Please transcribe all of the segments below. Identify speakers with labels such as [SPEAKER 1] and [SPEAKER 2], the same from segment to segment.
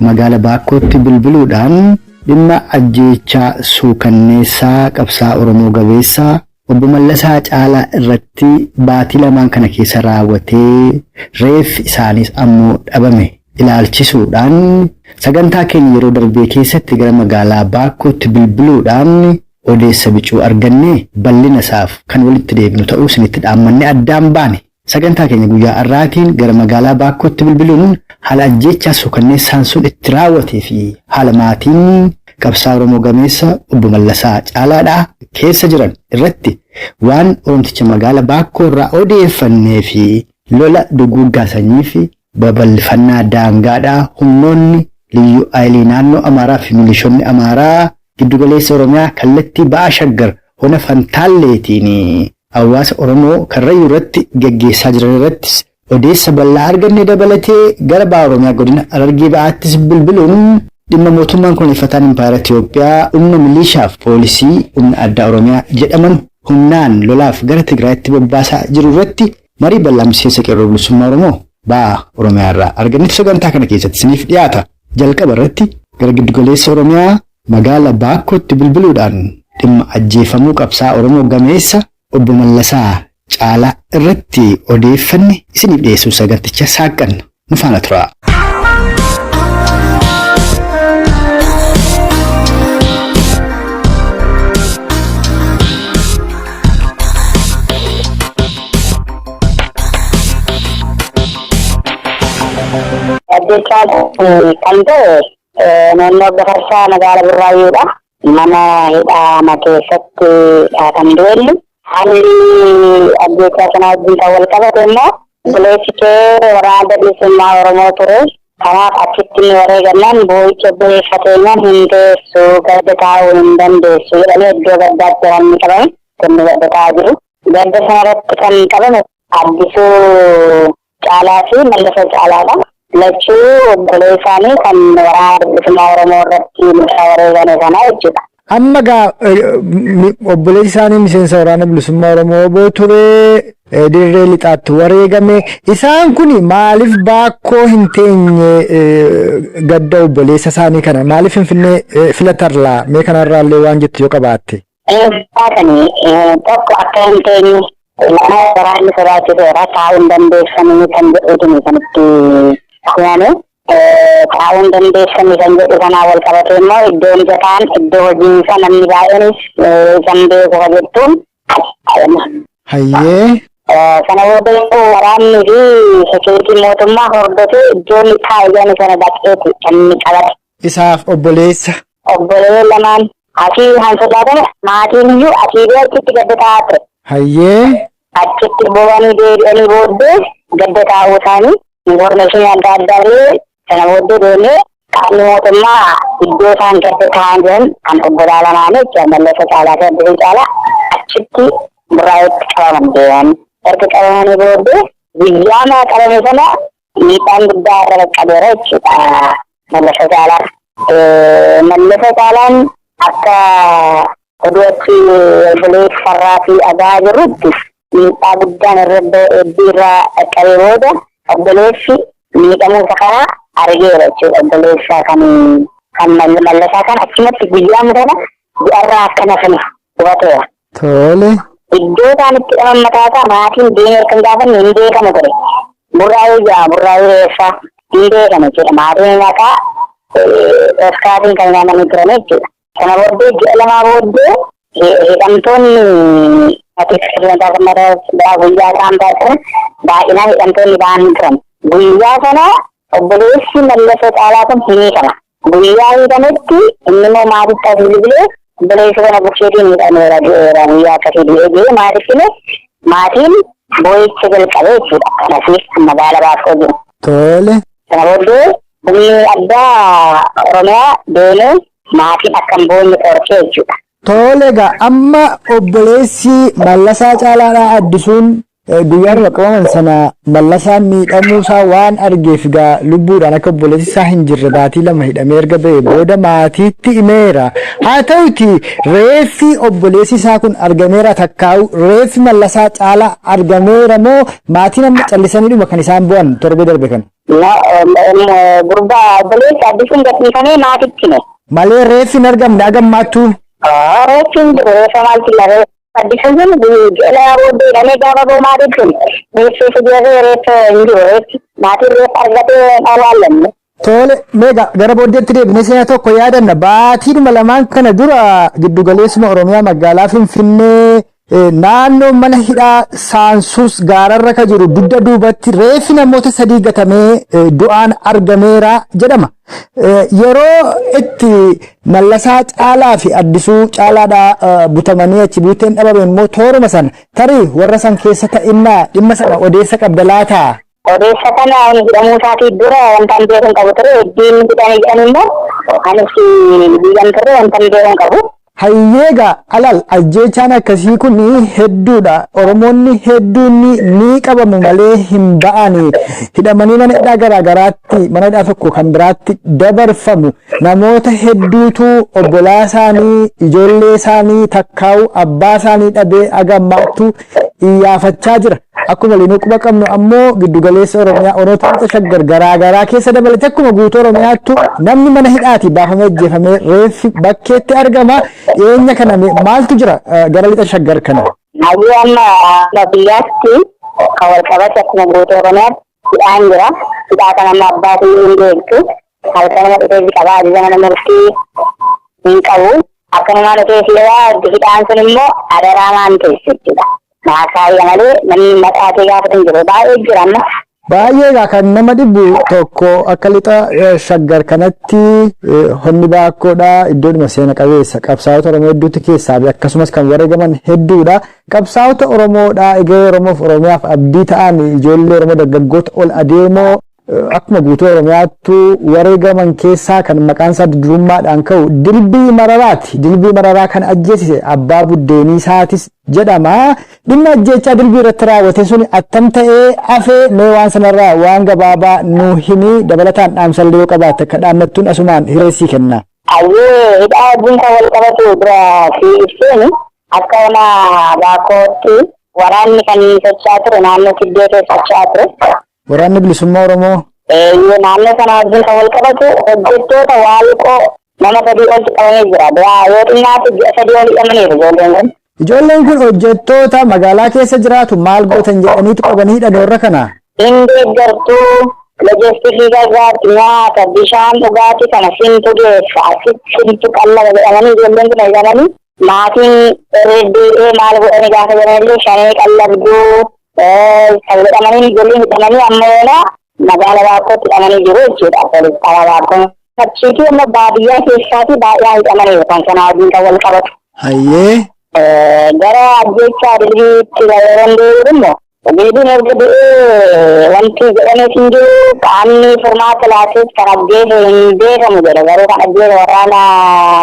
[SPEAKER 1] magaala Baakkootti bilbiluudhaan dhimma ajjeechaa suukanneessaa qabsaa Oromoo gabeessaa Obbo Mallasaa Caalaa irratti baatii lamaan kana keessa raawwatee reeffi isaaniis ammoo dhabame ilaalchisuudhaan sagantaa keenya yeroo darbee keessatti gara magaalaa Baakkootti bilbiluudhaan odeessa bicuu argannee bal'ina isaaf kan walitti deebinu ta'uu isinitti dhaammannee addaan baane. Sagantaa keenya guyyaa har'aatiin gara magaalaa Baakkootti bilbiluun haala ajjeechaa suukanneessaan sun itti raawwatee fi haala maatiin qabsaa Oromoo gameessa Obbo Mallasaa Caalaadhaa keessa jiran irratti waan Oromticha magaala Baakkoo irraa odeeffannee fi lola duguuggaa sanyii fi babal'ifannaa daangaadhaa humnoonni liyyuu ayilii naannoo Amaaraa fi milishoonni Amaaraa giddugaleessa Oromiyaa kallattii Ba'a Shaggar Ona Fantaalleetiin hawaasa Oromoo Karrayyuu irratti geggeessaa jiran irrattis odeessa bal'aa arganne dabalatee gara Baha Oromiyaa godina Harargee Bahaattis bilbiluun dhimma mootummaan koloneeffataan Impaayera Itiyoophiyaa humna milishaaf poolisii humna addaa Oromiyaa jedhaman humnaan lolaaf gara Tigraayitti bobbaasaa jiru irratti marii bal'aa miseensa Qeerroo Bilisummaa Oromoo Baha Oromiyaa irraa argannetu sagantaa kana keessatti isiniif dhiyaata. Jalqaba irratti gara giddugaleessa Oromiyaa magaala Baakkootti bilbiluudhaan dhimma ajjeefamuu qabsaa Oromoo gameessa Obbo Mallasaa Caalaa irratti odeeffanne isiniif dhiyeessuun saganticha saaqqanna. Nu faana turaa.
[SPEAKER 2] Ajjechaan kan ta'e naannoo Gafarsaa magaala Burraayyuudha. Mana hidhaama keessatti kan du'elli. Haalli ajjechaa sanaa wajjin kan wal qabate immoo obboleessi kee waraana bilisummaa Oromoo ture. Kanaaf achitti inni wareegamnaan boo'icha obboleessa keenyaan hin teessu gadda taa'uu hin dandeessu jedhamee iddoo gaddaatti kan inni qabame inni gadda taa'aa jiru. Gadda sanarratti kan qabame Addisuu Caalaa fi Mallasoo Caalaadha. Lachuu obbolee isaanii kan waraana bilisummaa Oromoo irratti mucaa wareegame sana jechuudha.
[SPEAKER 3] Amma gaa obboleessi isaanii miseensa waraana bilisummaa Oromoo oboo ture dirree lixaatti wareegame. Isaan kun maaliif Baakkoo hin teenye gadda obboleessa isaanii kana maaliif Finfinnee filatarlaa mee kanarraallee waan jettu yoo qabaatte.
[SPEAKER 2] Baatanii tokko akka hin teenye lama waraanni sodaachiseera taa'uu hin dandeessanii kan jedhuutiin kan itti himame. Taa'uu hin dandeessanii kan jedhu kanaan wal qabatee immoo iddoo mijataan iddoo hojiinsa namni baay'eenis isan beeku ka jettuun
[SPEAKER 3] Hayyee.
[SPEAKER 2] Sana booda immoo waraanni fi sekiuritiin mootummaa hordofee iddoo inni taa'e jedhame sana dhaqeeti kan inni qabate.
[SPEAKER 3] Isaaf obboleessa.
[SPEAKER 2] Obbolee lamaan asii han sodaatame maatiin iyyuu asii bee achitti gadda taa'aa ture.
[SPEAKER 3] Hayyee.
[SPEAKER 2] Achitti boo'anii deebi'anii booddee gadda taa'uu isaanii information adda addaa illee sana booddee deemee qaamni mootummaa iddoo isaan gadda taa'an jiran kan obbolaa lamaanii jechuudha Mallasa Caalaa fi Addisuu Caalaa achitti Burraayyuutti qabaman deeman. Erga qabamanii booddee guyyaa qabame sana miidhaan guddaa irra qaqqabeera jechuudha Mallasa Caalaa. Mallasa Caalaan akka oduu achi obboleessa farraa fi dhagaa jirrutti miidhaa guddaan irra hedduu irra qaqqabee booda obboleessi miidhamuu isa kana argeera jechuudha. Obboleessa kan kan Mallasaa kan achumatti guyyaa sana du'arraa akka nafame hubateera.
[SPEAKER 3] Tole.
[SPEAKER 2] Iddoo isaan itti dhaman mataa isaa maatiin deemee akka hin gaafanne hin beekamu ture. Burraayuu ja'a Burraayuu eessaa hin beekamu jechuudha. Maatiin maqaa dhoskaatiin kan nyaamanii turan jechuudha. Sana booddee ji'a lamaa booddee hidhamtoonni guyyaa isaan taasisan baay'inaan hidhamtoonni ba'an turan. Guyyaa sana obboleessi Mallasoo Caalaa kun hin hiikama. Guyyaa hiikametti inni immoo maatitti as bilbilee obboleessi kana bukeetiin hidhameera du'eera guyyaa akkasii du'ee jedhee maatitti hime maatiin boo'icha jalqabe jechuudha. Kanasiif magaala Baakkoo jiru.
[SPEAKER 3] Tole.
[SPEAKER 2] Sana booddee humni addaa Oromiyaa deemee maatiin akka hin boonye dhorkee jechuudha.
[SPEAKER 3] Tole egaa amma obboleessi Mallasaa Caalaadhaa Addisuun guyyaa irra qabaman sana Mallasaan miidhamuu isaa waan argeef egaa lubbuudhaan akka obboleessi isaa hin jirre baatii 2 hidhamee erga ba'e booda maatiitti himeera. Haa ta'uti reeffi obboleessi isaa kun argameera takkaa'u reeffi Mallasaa Caalaa argameera moo maatiin amma callisaniidhuma kan isaan bu'an torbee darbe kana?
[SPEAKER 2] Gurbaa obboleessa Addisuun gadhiifamee maatitti hime.
[SPEAKER 3] Malee reeffi hin argamne hagammaattuu.
[SPEAKER 2] Reeffi hin jiru, reeffa maaltu jira? Addisuun sun ji'a 2 booddee hidhamee gaafa ba'u maatitti hime. Reeffi fidee reeffa hin jiru, reeffi maatiin reeffa argatee hin awwaallanne.
[SPEAKER 3] Tole, meegaa gara booddeetti deebinee seenaa tokko yaadanna. Baatiidhuma lamaan kana dura giddugaleessuma Oromiyaa magaalaa Finfinnee naannoo mana hidhaa Saansuus gaararra ka jiru dugda duubatti reeffi namoota 3 gatamee du'aan argameera jedhama. Yeroo itti Mallasaa Caalaa fi Addisuu Caalaadhaa butamanii achi buuteen dhabame immoo tooruma sana tarii warra san keessa ta'innaa dhimma sana odeessa qabda laataa?
[SPEAKER 2] Odeessa kana inni hidhamuu isaatii dura wanta hin beeku hin qabu ture. Iddiin hidhame jedhan immoo anis biyyan ture wanta hin beeku hin qabu.
[SPEAKER 3] Hayyeegaa alal ajjeechaan akkasii kun hedduudha. Oromoonni hedduun ni qabamu malee hin ba'ani. Hidhamanii mana hidhaa garaa garaatti mana hidhaa tokko kan biraatti dabarfamu. Namoota hedduutu obbolaa isaanii, ijoollee isaanii, takkaa'u abbaa isaanii dhabee haga ammaattu iyyaafachaa jira. Akkuma waliinuu quba qabnu ammoo giddugaleessa Oromiyaa Onoota lixa Shaggar garaa garaa keessa dabalatee akkuma guutuu Oromiyaattu namni mana hidhaatii baafamee ajjeefamee reeffi bakkeetti argama. Dhiyeenya kana mee maaltu jira gara lixa Shaggar kana?
[SPEAKER 2] Hayyee amma amma biyyaatti kan wal qabate akkuma guutuu Oromiyaatti hidhaan jira. Hidhaa kana amma abbaatii hin beektu. Halkanuma dhufee si qabaa ajaja mana murtii hin qabu. Akkanumaan dhufee si qabaa hidhaan sun immoo adaraa maan teessu jechuudha. Maasaayya malee namni maqaa kee gaafatu hin jiru. Baay'ee jira amma.
[SPEAKER 3] Baay'ee egaa kan nama dhibu tokko akka lixa Shaggar kanatti honni baakkoodha iddoodhuma seena qabeessa qabsaa'ota Oromoo hedduutti keessaa fi akkasumas kan wareegaman hedduudha. Qabsaa'ota Oromoodha egeree Oromoof Oromiyaaf abdii ta'an ijoollee Oromoo dargaggoota ol adeemoo Akkuma guutuu Oromiyaattuu wareegaman keessaa kan maqaan isaa durdurummaadhaan ka'u Dilbii Mararaati. Dilbii Mararaa kan ajjeesise abbaa buddeenii isaatis jedhama. Dhimma ajjeechaa Dilbii irratti raawwate suni attam ta'ee hafe mee waan sanarraa waan gabaabaa nuu himi dabalataan dhaamsallee yoo qabaatte akka dhaammattuun asumaan hiree sii kenna.
[SPEAKER 2] Hayyee hidhaa wajjin kan wal qabatu dura sii ibseeni akka ona Baakkootti waraanni kan socho'aa ture naannoo Tibbee keessa socho'aa ture.
[SPEAKER 3] Waraanni Bilisummaa Oromoo.
[SPEAKER 2] Eeyyee naannoo sana wajjin kan wal qabatu hojjettoota waalqoo nama 3 oltu qabamee jira. Duraa yoo xinnaate ji'a 3 ol hidhamaniiru ijoolleen kun.
[SPEAKER 3] Ijoolleen kun hojjettoota magaalaa keessa jiraatu maal gootan jedhaniitu qabanii hidhan warra kana.
[SPEAKER 2] Hin deeggartu, loojistikii gargaarti, nyaata, bishaan dhugaatii kana sintu geessa, asitti sintu qallaba jedhamanii ijoolleen kun hidhamanii maatiin irra deebi'ee maal godhanii gaafa jedhanillee shanee qallabduu kan jedhamanii ijoolleen hidhamanii amma yoona magaala Baakkootti hidhamanii jiru jechuudha. Poolis xaabaa Baakkoo. Achiitii amma baadiyyaa keessaatii baay'ee hidhamaniiru kan sanaa wajjin kan wal qabatu.
[SPEAKER 3] Hayyee.
[SPEAKER 2] Gara ajjeechaa Dilbiitti yeroon deebi'u immoo Dilbiin erga du'ee wanti jedhameef hin jiru qaamni furmaata laateef kan ajjeese hin beekamu jedha garuu kan ajjeese waraana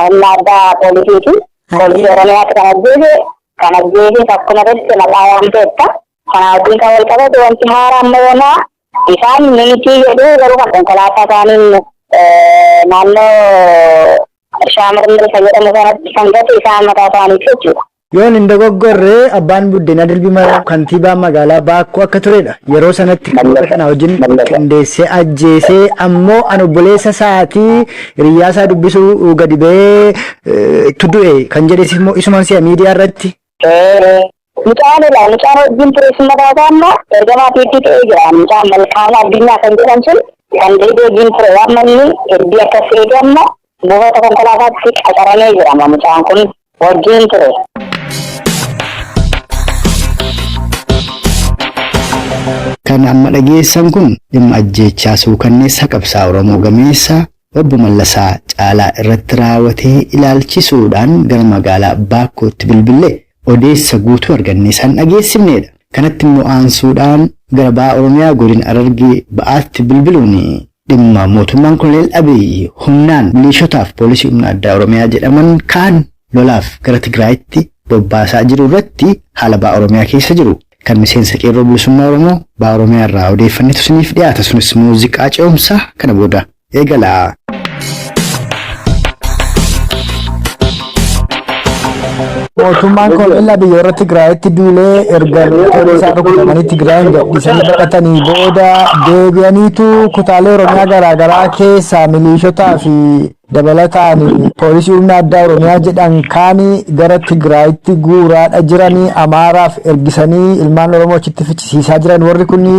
[SPEAKER 2] humna addaa poolisiiti. Poolisii Oromiyaatti kan ajjeese Kan ajjeeses akkuma jette maqaa waamteetta. Kana wajjin kan wal qabatu wanti haaraa amma yoonaa isaan minitii jedhu garuu kan konkolaataa isaaniin naannoo Shaamarmir isa jedhamu sanatti kan gate isaan mataa isaaniiti jechuudha.
[SPEAKER 3] Yoon hin dogoggorre abbaan buddeenaa Dilbii Maraa kantiibaa magaalaa Baakkoo akka turedha. Yeroo sanatti warra kana wajjin qindeessee ajjeesee ammoo an obboleessa isaatii hiriyyaa isaa dubbisuu gadi ba'ee tu du'e kan jedhes immoo isuman si'a miidiyaa irratti.
[SPEAKER 2] Mucaan ilaa mucaan wajjin ture sun mataa isaa amma ergamaa PP ta'ee jira. Mucaan Malkaamuu Addunyaa kan jedhan sun kan Dilbii wajjin ture waan manni hedduu akkas ta'eeti amma buufata konkolaataatti qacaramee jira amma mucaan kun wajjin ture.
[SPEAKER 1] Kan amma dhageessan kun dhimma ajjeechaa suukanneessaa qabsaa'aa Oromoo gameessa Obbo Mallasaa Caalaa irratti raawwatee ilaalchisuudhaan gara magaalaa Baakkootti bilbillee odeessa guutuu argannee isaan dhageessifneedha. Kanatti immoo aansuudhaan gara Baha Oromiyaa Godina Harargee Ba'aatti bilbiluun dhimma mootummaan Koloneel Abiy humnaan milishotaaf poolisii humna addaa Oromiyaa jedhaman kaan lolaaf gara Tigraayitti bobbaasaa jiru irratti haala Baha Oromiyaa keessa jiru kan miseensa Qeerroo Bilisummaa Oromoo Baha Oromiyaa irraa odeeffannetu isiniif dhiyaata. Sunis muuziqaa ce'umsaa kana booda eegala.
[SPEAKER 3] Mootummaan Kolonel Abiy warra Tigraayitti duulee erga loltoonni isaa rukutamanii Tigraayin gadhiisanii baqatanii booda deebi'aniitu kutaalee Oromiyaa garaagaraa keessaa milishotaa fi dabalataan poolisii humna addaa Oromiyaa jedhan kaanii gara Tigraayitti guuraadha jiranii, Amaaraaf ergisanii ilmaan Oromoo achitti fichisiisaa jiran. Warri kun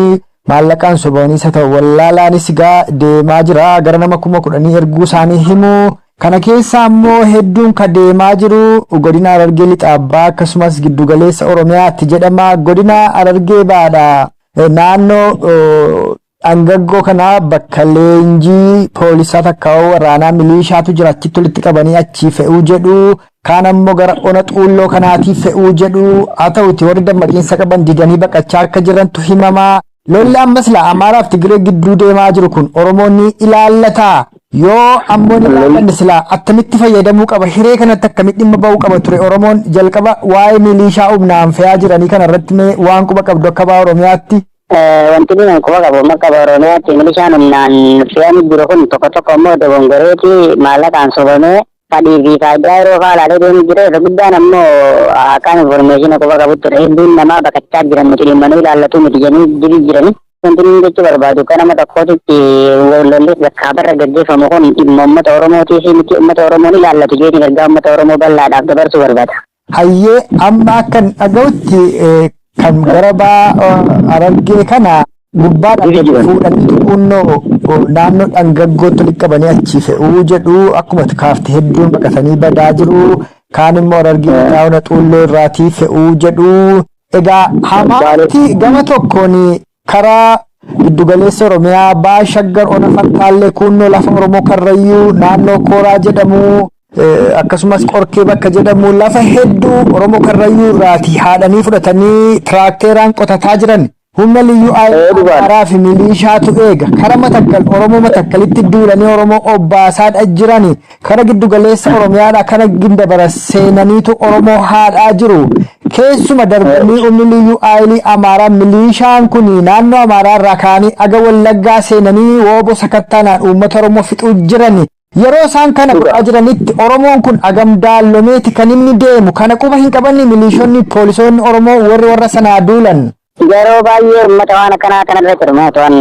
[SPEAKER 3] maallaqaan sobaniis haa ta'u wallaalaanis gaa deemaa jira. Gara nama 10,000 erguu isaanii himu. Kana keessa ammoo hedduun ka deemaa jiru godina Harargee Lixa Abbaa akkasumas giddugaleessa Oromiyaatti jedhama. Godina Harargee Baadha naannoo Dhangaggoo kana bakka leenjii poolisaa takka waraanaa milishaatu jira, achitti walitti qabanii achii fe'uu jedhu. Kaan ammoo gara ona Xuulloo kanaatii fe'uu jedhu. Haa ta'uti, warri dammaqiinsa qaban didanii baqachaa akka jirantu himama. Lolli ammas laa Amaaraaf Tigiree gidduu deemaa jiru kun Oromoon ni ilaallataa? Yoo ammoo ni ilaallanne, silaa attamitti fayyadamuu qaba? Hiree kanatti akkamitti dhimma ba'uu qaba ture Oromoon jalqaba? Waa'ee milishaa humnaan fe'aa jiranii kana irratti mee waan quba qabdu akka ba'a Oromiyaatti?
[SPEAKER 2] Wanti inni quba qabu akka Oromiyaatti, milishaan humnaan fe'anii jiru kun tokko tokko immoo dogongoreeti maallaqaan sobamee fadhii fi faayidaa yeroo fa'aa ilaalee deemuu jira. Irra guddaan ammoo akkaan information quba qabutti hedduun namaa baqachaa jiran, nuti dhimma nu ilaallatu miti jedhanii jirii jirani. Wanti inni jechuu barbaadu, akka nama tokkootitti, lolli bakkaa barra gaggeeffamu kun dhimma uummata Oromootii fi miti uummata Oromoon ilaallatu jeetiin ergaa uummata Oromoo bal'aadhaaf dabarsuu barbaada.
[SPEAKER 3] Hayyee, amma akkan dhaga'utti kan gara ba'a Harargee kana gubbaadhaan gadi fuudhanii xunnoo naannoo Dhangaggootti walitti qabanii achii fe'uu jedhu. Akkuma kaafte hedduun baqatanii badaa jiru. Kaan immoo Harargee lixaa ona Xuulloo irraatii fe'uu jedhu. Egaa hamaatti gama tokkoon karaa giddugaleessa Oromiyaa, ba'a Shaggar, ona Fantaallee, Kuunnoo, lafa Oromoo Karrayyuu naannoo Kooraa jedhamu, akkasumas Qorkee bakka jedhamu, lafa hedduu Oromoo Karrayyuu irraati haadhanii fudhatanii tiraakteeraan qotataa jiran. Humna liyyuu Amaaraa fi milishaatu eega. Kara Matakkal Oromoo Matakkalitti duulanii Oromoo obbaasaadha jirani. Kara giddugaleessa Oromiyaadha kara Gindabara seenaniitu Oromoo haadhaa jiru. Keessuma darbanii humni liyyuu aayilii Amaaraa milishaan kun naannoo Amaaraa irraa ka'anii aga Wallaggaa seenanii woobo sakattaanaan uummata Oromoo fixuu jirani. Yeroo isaan kana godhaa jiranitti Oromoon kun agam daallomeeti kan inni deemu? Kana quba hin qabanne milishoonni, poolisoonni Oromoo warri warra sanaa duulan?
[SPEAKER 2] Yeroo baay'ee uummata waan akkanaa kanarra hirmaatu waan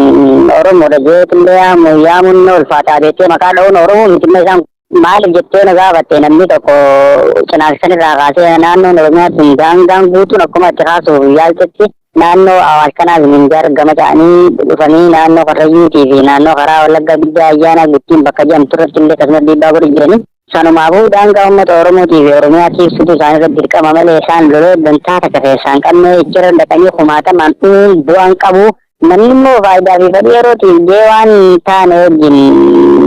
[SPEAKER 2] Oromoodha jeetillee yaamu yaamuun ulfaataa beektee, maqaa dha'uun Oromoo mitimma isaan maaliif jettee na gaafatte, namni tokko Cinaaksan irraa kaasee naannoon Oromiyaa sun daangaan guutuun akkuma itti kaasuuf yaaltetti naannoo Awaash kanaas Minjaar gama ta'anii dhufanii naannoo Karrayyuutii fi naannoo karaa Wallaggaa Guddaa Ayyaanaa Guttiin bakka jedhamtu irratti illee akkasumas dhiibbaa godhu jiranii. Sanumaafuu daangaa uummata Oromootii fi Oromiyaa tiibsutu isaan irratti dirqama malee isaan lolee dantaa takka keessaa hin qabne ichirra dhaqanii kumaatamaan dhumuun bu'aan qabu. Namni immoo faayidaa fi fedhii yerootiif jee waan taane wajjin,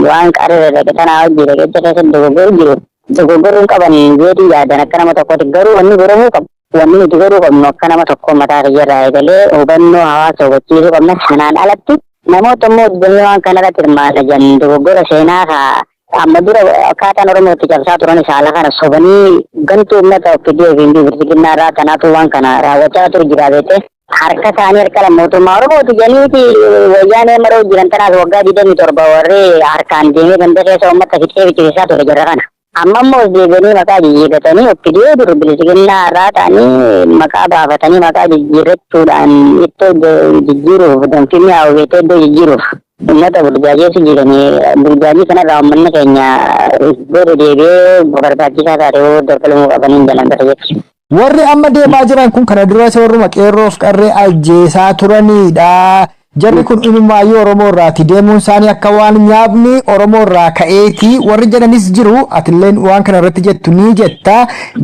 [SPEAKER 2] waan qarree dhaqe tanaa wajjin dhaqecha keessatti dogoggoru jiru. Dogoggoruun qaban jeetii yaadan akka nama tokkooti, garuu wanni godhamuu qabu. Wanni nuti godhuu qabnu akka nama tokko mataa kiyyarraa eegalee hubannoo hawaasa hubachiisuu qabna. Sanaan alatti namoota immoo didanii waan kanarratti hirmaata jedhan dogoggora seenaa kaa amma dura akkaataan Oromoo itti cabsaa turan haala kana sobanii gantuu uummata OPDO fi Bilxiginnaa irraa tanaatu waan kana raawwachaa turu jira beekte. Harka isaanii harka lama mootummaa Oromooti jedhaniiti wayyaanee maroo jiran tanaas waggaa 27 warri harkaan deemee ganda keessa uummata fixee fichisiisaa ture jarra kana. Amma immoo os deebi'anii maqaa jijjiirratanii OPDO dur Bilxiginnaa irraa ta'anii maqaa baafatanii maqaa jijjiirrachuudhaan ittoo jijjiiruuf danfii mi'aawu beektee iddoo jijjiiruuf uummata burjaajeessu jiranii. Burjaajii kanarraa uummanni keenya booda deebi'ee barbaachisaa taate yoo dabalamuu qabaniin jalan bara jechuudha.
[SPEAKER 3] Warri amma deemaa jiran kun kana dura warruma qeerroof qarree ajjeesaa turanidha. Jarri kun inumaayyuu Oromoo irraati deemuun isaanii akka waan nyaabni Oromoo irraa ka'eeti warri jedhanis jiru. Atilleen waan kana irratti jettu ni jetta.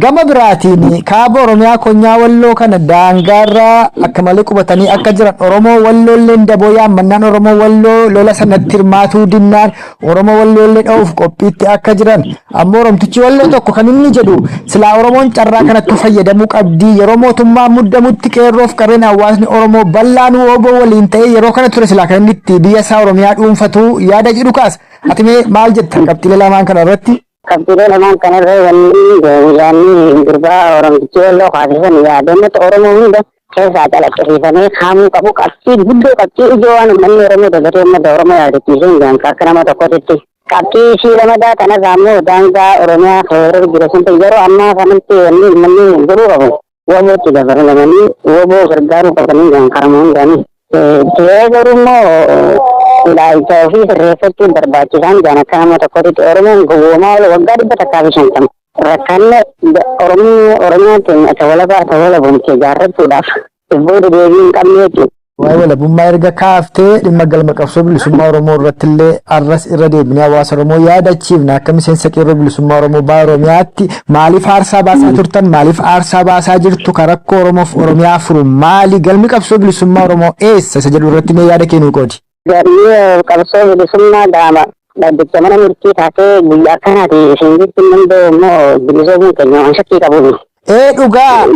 [SPEAKER 3] Gama biraatiin kaaba Oromiyaa konyaa Walloo kana daangaarra akka malee qubatanii akka jiran, Oromoo Walloolleen daboo yaammannaan Oromoo Walloo lola sanatti hirmaatuu dinnaan Oromoo Walloollee dha'uuf qophiitti akka jiran. Ammoo Oromtichi Walloo tokko kan inni jedhu, silaa Oromoon carraa kanatti fayyadamuu qabdi, yeroo mootummaan muddamutti qeerroof qarreen hawaasni Oromoo bal'aan wooboo waliin ta'ee yeroo kana ture silaa kan inni itti biyya isaa Oromiyaa dhuunfatu yaada jedhu kaas. Ati mee maal jetta qabxiilee lamaan kana irratti?
[SPEAKER 2] Qabxiilee lamaan kanarra wanni yaadni gurbaa Oromtichi Walloo kaasisan yaadannota Oromoo hunda keessaa calaqqisiifamee kaa'amuu qabu, qabxii guddoo, qabxii ijoo waan uummanni Oromoo dagatee uummata Oromoo yaadachiisee hin jiran akka nama tokkotitti. Qabxii ishii lamadaa kanarraa immoo daangaa Oromiyaa weeraruu jira sun ta'e yeroo ammaa kanatti wanni uummanni godhuu qabu WBOtti dabalamanii WBO gargaaruu qabanii kan karama hundaanii. Ta'ee garuu immoo ilaalcha ofii sirreeffachuun barbaachisaan jaan akka nama tokkotti Oromoon gowwoomaa oolu waggaa 150 rakkanne Oromiyaa keenya ta walabaa ta walabomte ijaarrachuudhaaf booda deebii hin qabne jechuudha.
[SPEAKER 3] Waa'ee walabummaa erga kaaftee dhimma galma qabsoo bilisummaa Oromoo irratti illee arras irra deebinee hawaasa Oromoo yaadachiifna. Akka miseensa qeerroo bilisummaa Oromoo baha Oromiyaatti maaliif aarsaa baasaa turtan? Maaliif aarsaa baasaa jirtu? Kan rakkoo Oromoof Oromiyaa furu maali? Galmi qabsoo bilisummaa Oromoo eessa? Isa jedhu irratti mee yaada kee nuu qoodi.
[SPEAKER 2] Galmi qabsoo bilisummaa gaama dhaddacha mana murtii taatee guyyaa akkanaati isin jechuun danda'u immoo bilisoomuun keenya waan shakkii qabuuni.
[SPEAKER 3] Ee dhugaa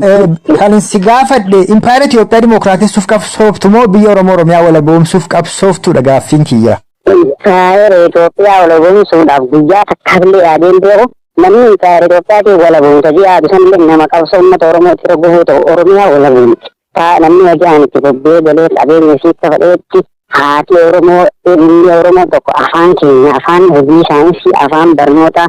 [SPEAKER 3] kan si gaafadhe impaayera Itoophiyaa dimookiraatessuuf qabsooftu moo biyya Oromoo Oromiyaa walaboomsuuf qabsooftudha gaaffiin kiyya.
[SPEAKER 2] Impaayera Itoophiyaa walaboomsuudhaaf guyyaa takkaaf illee yaadeen beeku namni impaayera Itoophiyaatiin walaboomsa ji'aadu sanillee nama qabsoo uummata Oromootti irra gufuu ta'u Oromiyaa walaboomti. Namni hojii itti bobba'ee galee qabeenya isii akka fedheetti haati Oromoo ilmi Oromoo tokko afaan keenya afaan hojii saayinsii afaan barnootaa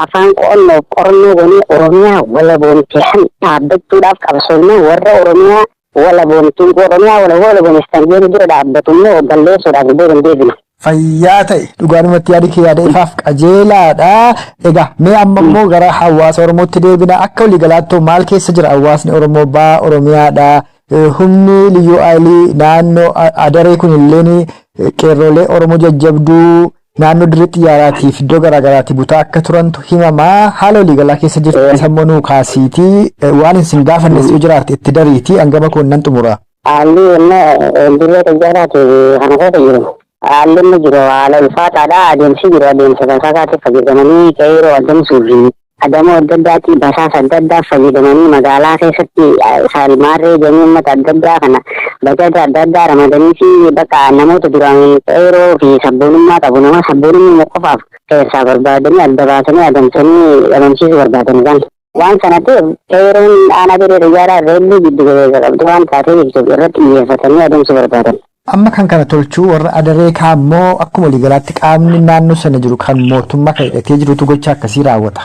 [SPEAKER 2] afaan qo'annoo qorannoo goonee Oromiyaa walaboomte san dhaabbachuudhaaf qabsoofnee warra Oromiyaa walaboomtuu Oromiyaa walaboomessan jedhu dura dhaabbatu immoo balleessuudhaaf iddoo hin deebinu.
[SPEAKER 3] Fayyaa ta'e dhugaadhumatti yaadi kee yaada ifaaf qajeelaadha. Egaa mee amma immoo gara hawaasa Oromootti deebina. Akka waliigalaatti maal keessa jira hawaasni Oromoo baha Oromiyaadha. Humni liyyuu ayilii naannoo adaree kun illeen qeerroolee Oromoo jajjabduu naannoo dirree xiyyaaraatiif iddoo garaagaraatti butaa akka turantu himamaa. Haala waliigalaa keessa jirtu sammuu nuu kaasiitii waan isin gaafannes yoo jiraate itti dariitii hangama koon nan xumura.
[SPEAKER 2] Haalli inni dirree xiyyaaraatiif kana keessa jiru. Haalli inni jiru haala ulfaataadha. Adeemsi jiru adeemsa basaasaatti fayyadamanii qeerroo adamsuu fi adamoo adda addaatti basaasa adda addaa fayyadamanii magaalaa keessatti saalmaarree jedhanii uummata adda addaa kana bajaja adda addaa ramadanii fi bakka namoota duraan qeerroo fi sabboonummaa qabu nama sabboonummaa qofaaf keessaa barbaadanii adda baasanii adamsanii adamsiisuu barbaadan kan. Waan sana ta'eef qeerroon aanaa dirree xiyyaaraa reellii giddu galeessa qabdu waan taatee jirtuuf irratti xiyyeeffatanii adamsuu barbaadan.
[SPEAKER 3] Amma kan kana tolchuu warra adaree kaammoo akkuma waliigalaatti qaamni naannoo sana jiru kan mootummaa kan hidhatee jirutu gocha akkasii raawwata.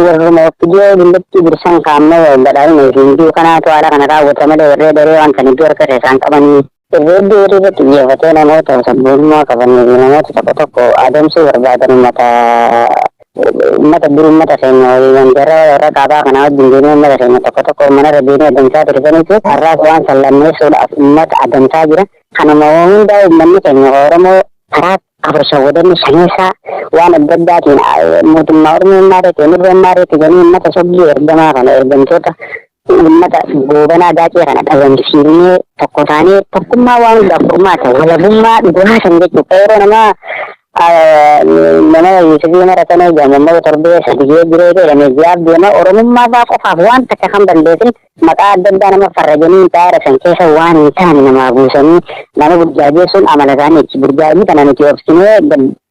[SPEAKER 2] Warruma okkijoo dullatti dursan kaammoo badhaadhina isin kanaatu haala kana raawwata malee warree adaree waan kana iddoo harka isaan qabanii. Irreeddi horii irratti xiyyeeffatee namoota sabboonummaa qabanii fi namoota tokko tokko adamsuu barbaadan uummata dur uummata keenya waliin gara warra kaabaa kanaa wajjin deemee uummata keenya tokko tokko manarra deemee adamsaa tursaniitu har'aas waan sallammeessuudhaaf uummata adamsaa jira. Kanuma hundaa uummanni keenya Oromoo karaa afur shawwadanni shaneessaa waan adda addaatiin mootummaa Oromoo maareetti nurra maareetti jedhanii uummata sobdii ergamaa kana ergamtoota uummata goobanaa daakee kana dhabamsiifnee tokko taanee tokkummaa waan hundaaf furmaata walabummaa dhugaa san jechuudha. Yeroo namaa nama Yuusufii maratanii jedhamu torbee sadii jiree jedhame ji'aaf deema Oromummaa fa'aa qofaaf waan takka kan balleessin maqaa adda addaa nama farrajanii taa'eera san keessa waan hin taane namaa buusanii nama burjaajeessuun amala isaaniiti. Burjaajii kana nuti obsinee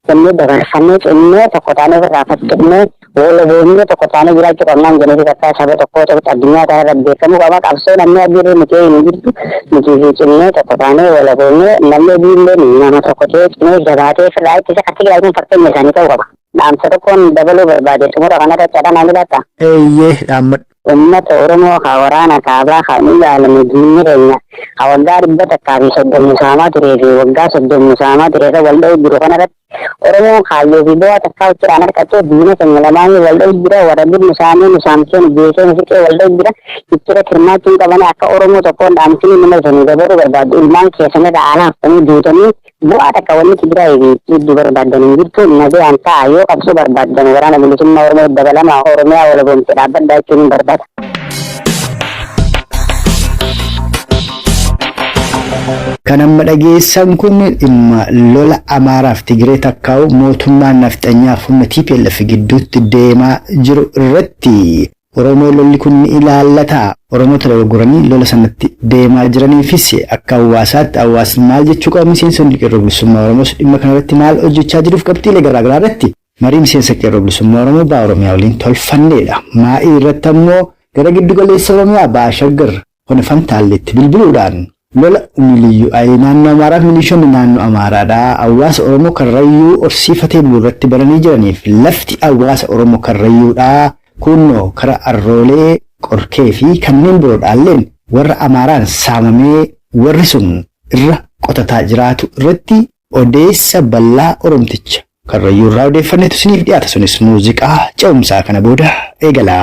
[SPEAKER 2] jennee dabarfannee cinnee tokko taanee ofirraa faccifnee walaboonnee tokko taanee jiraachuu qabnaan jennee akka saba tokkoo tokkotti addunyaa kanarra beekamuu qaba. Qabsoo namni adiirra nuti hin jirtu nuti fi cinnee tokko taanee walaboonnee namni adiillee nama tokko ta'ee cimee jabaatee ofirraa ittisa kan Tigraay kun fakkeenya isaanii ta'uu qaba. Dhaamsa tokkoon dabaluu barbaade xumura kanarratti cadhaa naan ilaalta.
[SPEAKER 3] Eeyyee dhaammadhu.
[SPEAKER 2] Uummata Oromoo ka waraana kaabaa kan ilaalame diinni keenya ka waggaa 130 saamaa turee fi waggaa 30 saamaa ture irra wal dha'u jiru kanarratti Oromoon kaayyoo fi bu'aa takkaa hojjetaan harkatee diina keenya lamaanii wal dha'u jira warra dur nu saamee nu saamsee nu jeesee nu fixee wal dha'u jira ittira hirmaachuu hin qabane akka Oromoo tokkoon dhaamsanii nama isanii dabaruu barbaadu ilmaan keessanirra alaaftanii duutanii bu'aa takka wanni Tigraay fi gidduu barbaadan hin jirtu nagayaan ta'a yoo qabsoo barbaadan waraana bilisummaa Oromoo dabalamaa Oromiyaa walaboomte dhaabbadhaa jechuun hin barbaada.
[SPEAKER 1] Kan amma dhageessan kun dhimma lola Amaaraaf Tigree takkaa'u mootummaan nafxanyaaf humna TPLF gidduutti deemaa jiru irratti Oromoo lolli kun ni ilaallata. Oromoota dogoggoranii lola sanatti deemaa jiraniifis akka hawaasaatti hawaasni maal jechuu qaba miseensonni qeerroo bilisummaa Oromoos dhimma kanarratti maal hojjechaa jiruuf qabxiilee garaagaraa irratti marii miseensa qeerroo bilisummaa Oromoo ba'a Oromiyaa waliin tolfanneedha. Maa'ii irratti ammoo gara giddu galeessa Oromiyaa ba'a Shaggar Hona Fantaalleetti bilbiluudhaan Lola humni liyyuu ayilii naannoo Amaaraa fi milishoonni naannoo Amaaraadhaa hawaasa Oromoo Karrayyuu horsiifatee bulu irratti bananii jiraniif lafti hawaasa Oromoo Karrayyuudhaa kunnoo kara Arroolee, Qorkee fi kanneen biroodhaalleen warra Amaaraan saamamee warri sun irra qotataa jiraatu irratti odeessa bal'aa Oromticha Karrayyuu irraa odeeffannetu isiniif dhiyaata. Sunis muuziqaa ce'umsaa kana booda eegala.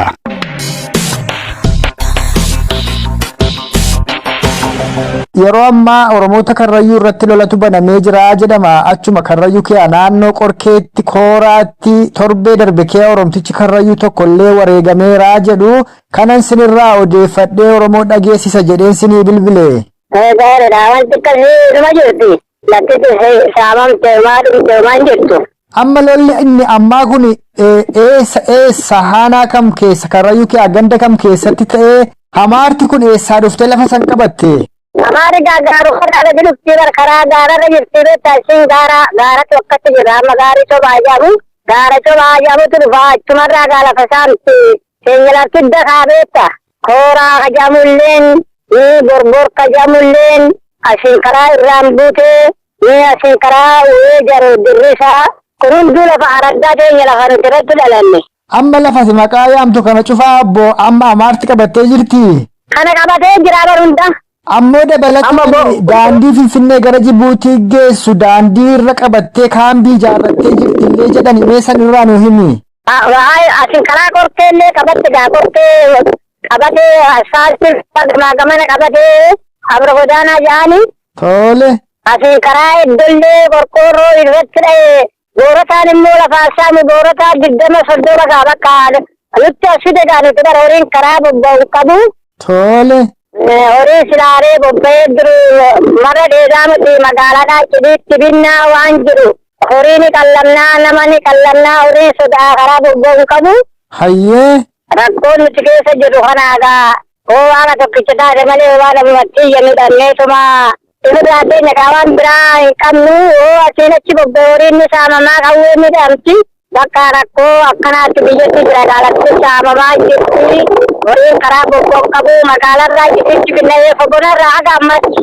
[SPEAKER 3] Yeroo ammaa Oromoota Karrayyuu irratti lolatu banamee jira jedhama. Achuma Karrayyuu kee naannoo Qorkeetti, Kooraatti torbee darbe kee Oromtichi Karrayyuu tokkollee wareegameera jedhu. Kanan sinirraa odeeffadhee Oromoo dhageessisa jedheen sinii bilbile.
[SPEAKER 2] Gaariidha, wanti akkasii dhuma jirti. Lafti saamamte maa dhumte maan jirtu.
[SPEAKER 3] Amma lolli inni ammaa kun eessa eessa haanaa kam keessa Karrayyuu kee ganda kam keessatti ta'ee Amaarti kun eessaa dhuftee lafa san qabatte?
[SPEAKER 2] Amaari gaagaaru karaa dhuftii bar karaa gaararra jirti beektaa, ishiin gaara gaaratu akkatti jira. Amma gaarii cobaa jedhamu, gaara cobaa jedhamutu dhufa. Achumarraa gaa lafa saamti keenya lafti dakaa beekta. Kooraa kajamulleen ni borbor kajamulleen asiin karaa irraan buutee ni asiin karaa uwee jaru dirrisaa kun hunduu lafa araddaa teenya, lafa nuti irratti dhalanne.
[SPEAKER 3] Amma lafa maqaa yaamtu kana cufaa abbo amma Amaarti qabattee jirti.
[SPEAKER 2] Kana qabatee jira bar hunda.
[SPEAKER 3] Ammoo dabalataan daandii Finfinnee gara Jibuutii geessu daandii irra qabattee kaambii ijaarrattee jirti illee jedhani, mee san irraa nu himi.
[SPEAKER 2] Asin karaa Qorkee illee qabatte gaa, Qorkee qabatee, asfaaltii gamaa gamana qabatee, abra godaanaa jedhani.
[SPEAKER 3] Tole.
[SPEAKER 2] Asin karaa iddollee qorqoorroo irratti dha'e. Boorataan immoo lafaa saamu, boorataa 20 30 gaa bakka nutti as fide gaa. Nuti bara horiin karaa bobba'u qabu.
[SPEAKER 3] Tole.
[SPEAKER 2] Horii silaaree bobba'ee jiru marra dheedaa miti, magaalaadhaa cidhiitti binnaa waan jiru. Horii ni qallamnaa, nama ni qallamnaa, horiin sodaa karaa bobba'u qabu.
[SPEAKER 3] Hayyee.
[SPEAKER 2] Rakkoon nuti keessa jirru kanaagaa hoo waaqa tokkicha taate malee waan namatti midhanneetuma irraa teenya kaa, waan biraa hin qabnu. Hoo asiin achi bobba'e horiin ni saamamaa, qawwee ni dhamti. Bakka rakkoo akkanaatti biyyatti jira, gaalatti saamamaa jirti. Horiin karaa bobba'u qabu, magaalarraa cidhiitti binnee fogonarraa haga ammatti.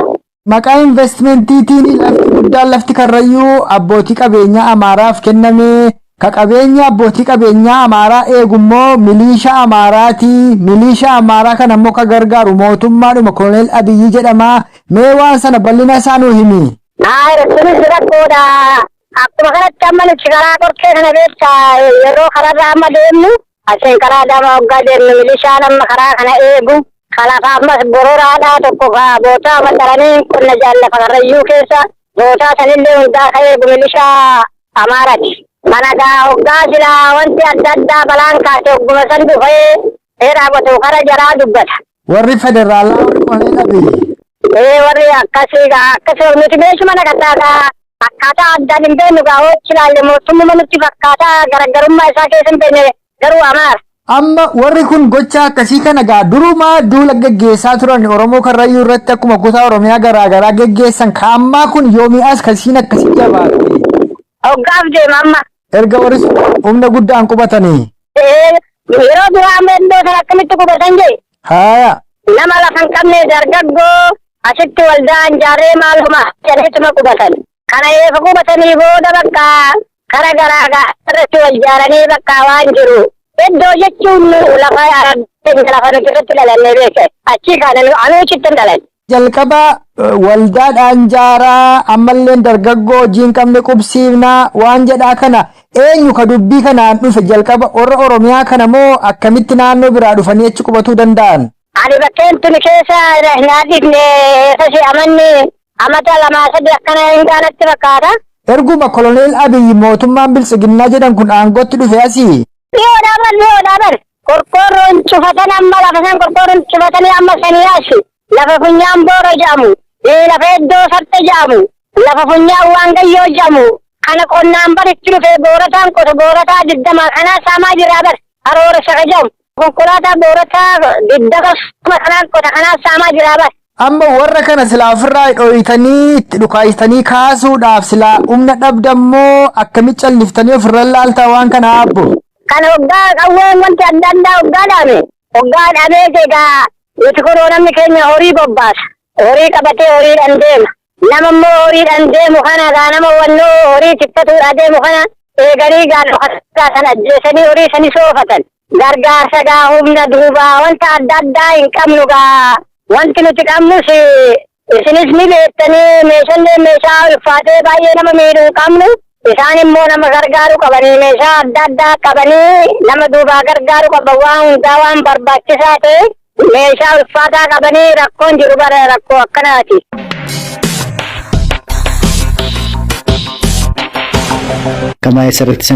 [SPEAKER 3] Maqaa investmentiitiin lafti guddaan lafti Karrayyuu abbootii qabeenyaa Amaaraaf kenname. Ka qabeenya abbootii qabeenyaa Amaaraa eegummoo miliisha Amaaraati. Miliisha Amaaraa kana immoo ka gargaaru mootummaadhuma Koloneel Abiyyi jedhama. Mee waan sana bal'ina isaa nuu himi.
[SPEAKER 2] Haa, sunis rakkoodha. Akkuma kanatti amma nuti karaa Qorkee kana beektaa, yeroo kararra amma deemnu, asiin karaa dama hoggaa deemnu, milishaan amma karaa kana eegu kalafa ammas bororaadhaa tokko bootaa maxxaranii qonna jaallafa Karrayyuu keessa bootaa sanillee hundaa ka eegu milishaa Amaarati. Kana gaa hoggaa silaa wanti adda addaa balaan kaase hogguma san dhufee raawwatu kara jaraa dubbata.
[SPEAKER 3] Warri federaalaa, warri Koloneel Abiyyi.
[SPEAKER 2] Ee, warri akkasii gaa akkasii nuti meeshuma naqataa gaa akkaataa addaan hin beeknu gaa, hojii ilaalle mootummaa nutti fakkaataa garaggarummaa isaa keessa hin beekne, garuu Amaara.
[SPEAKER 3] Amma warri kun gocha akkasii kana gaa durumaa duula geggeessaa turan Oromoo Karrayyuu irratti, akkuma kutaa Oromiyaa garaagaraa geggeessan. Ka ammaa kun yoomii as kasiin akkasii jabaatte?
[SPEAKER 2] Hoggaaf deema amma.
[SPEAKER 3] Erga warri sun humna guddaan qubatanii.
[SPEAKER 2] Ee, yeroo duraa amma iddoo sana akkamitti qubatan jee?
[SPEAKER 3] Haaya.
[SPEAKER 2] Nama lafa hin qabne, dargaggoo asitti waldaan jaarree maaluma jedhaniituma qubatan. Kana eega qubatanii booda bakka kara garaa irratti wal jaaranii bakka waan jiru. Iddoo jechuun lafa lafa nuti irratti dhalannee beeke. Achii kana anuu achitti hin dhalanne.
[SPEAKER 3] Jalqaba waldaadhaan jaaraa, ammallee dargaggoo hojii hin qabne qubsiifnaa waan jedhaa kana eenyu ka dubbii kanaan dhufe jalqaba? Warra Oromiyaa kana moo akkamitti naannoo biraa dhufanii achi qubatuu danda'an?
[SPEAKER 2] Ani bakkeen tuni keessa naa dhifne eessasi amanni amata lamaa sadi akkana hin gaanatti fakkaata.
[SPEAKER 3] Erguma Koloneel Abiyyi mootummaan Biltsiginnaa jedhan kun aangootti dhufe asii.
[SPEAKER 2] Dhiyoodhaa bar, dhiyoodhaa bar. Qorqoorroon cufatan, amma lafa san qorqoorroon cufatanii amma sanii asi. Lafa funyaan boora jedhamu, lafa iddoo sarxe jedhamu, lafa funyaan waangayyoo jedhamu. Kana qonnaan baritti dhufe boorataan qotu boorataa 20 kanaa saamaa jira bar. Karoora shaka jedhamu. Konkolaataa boorataa 20 kanaan qota kanaa saamaa jira bar.
[SPEAKER 3] Amma warra kana silaa ofirraa dhoyitanii itti dhukaayistanii kaasuudhaaf silaa humna dhabdammoo akkamitti calliftanii ofirra laaltaa waan kana abbo?
[SPEAKER 2] Kan hoggaa qawween wanti adda addaa hoggaa dhaame. Hoggaa dhaamee egaa nuti kunoo namni keenya horii bobbaasa. Horii qabatee horiidhaan deema. Nama immoo horiidhaan deemu kana gaa nama wannoo horii tiffatuudhaa deemu kana eeganii gaa dhokattaa sana ajjeesanii horii sani soofatan. Gargaarsa gaa humna duubaa wanta adda addaa hin qabnu gaa wanti nuti qabnus isinis ni beektanii meeshaalee meeshaa ulfaatee baay'ee nama miidhuu hin qabnu. Isaan immoo nama gargaaru qabanii meeshaa adda addaa qabanii nama duubaa gargaaru qaban waan hundaa waan barbaachisaa ta'e meeshaa ulfaataa qabanii rakkoon jiru bara rakkoo akkanaati.
[SPEAKER 1] Kamaa sirriitti.